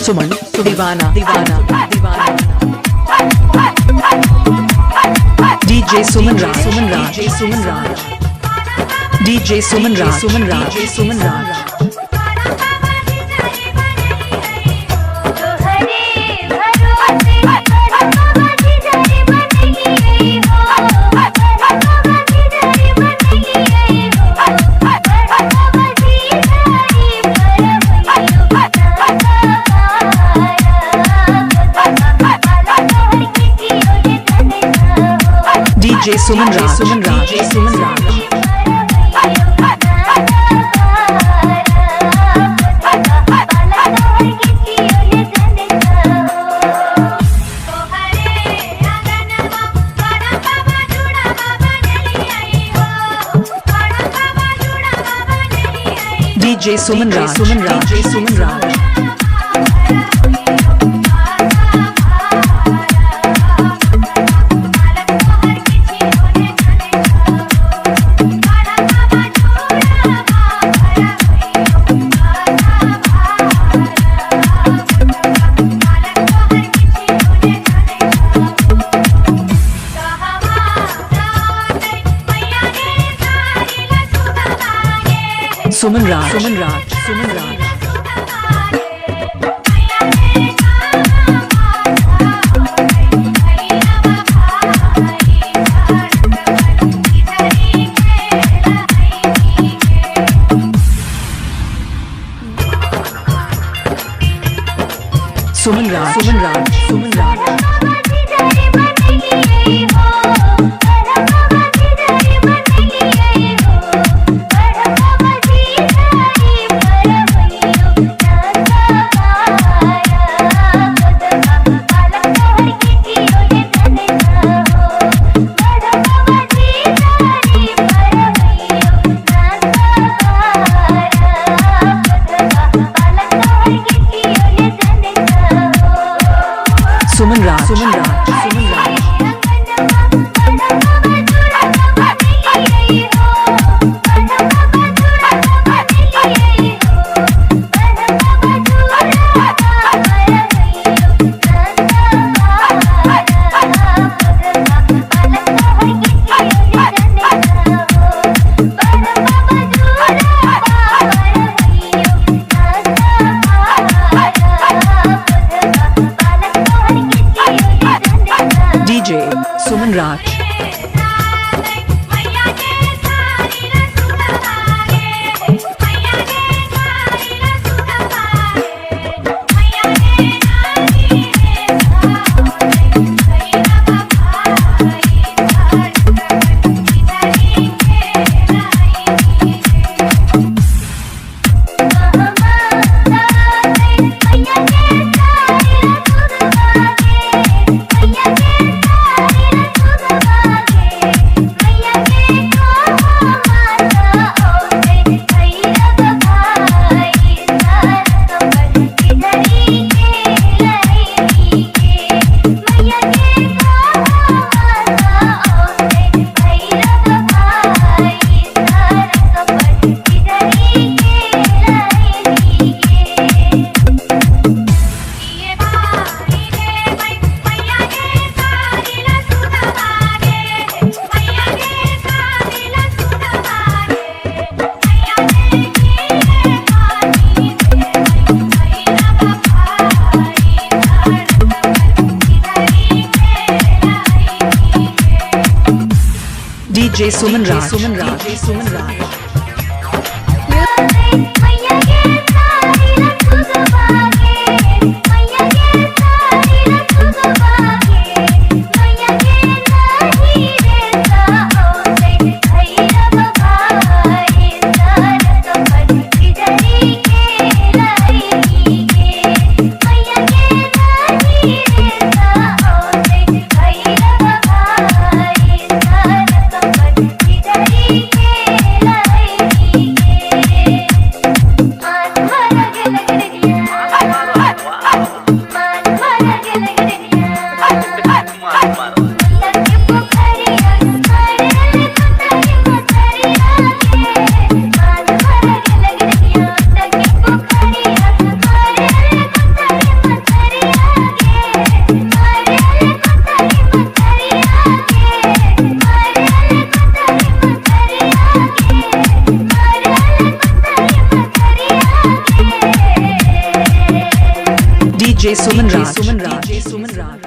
Suman Deewana Deewana Deewana. DJ Suman Raj Suman Raj Suman Raj. DJ Suman Raj Suman Raj Suman Raj. DJ Suman Raj Suman Raj Suman Raj. DJ Suman Raj Suman Raj Suman Raj. Suman Raj Suman Raj Suman Raj. Suman Raj Suman Raj Suman Raj. Suman Raj Suman Raj Suman Raj. DJ Suman Raj. DJ Suman Raj Suman Raj Suman Raj. Yeah. DJ Suman Raj, Suman Raj, Suman Raj.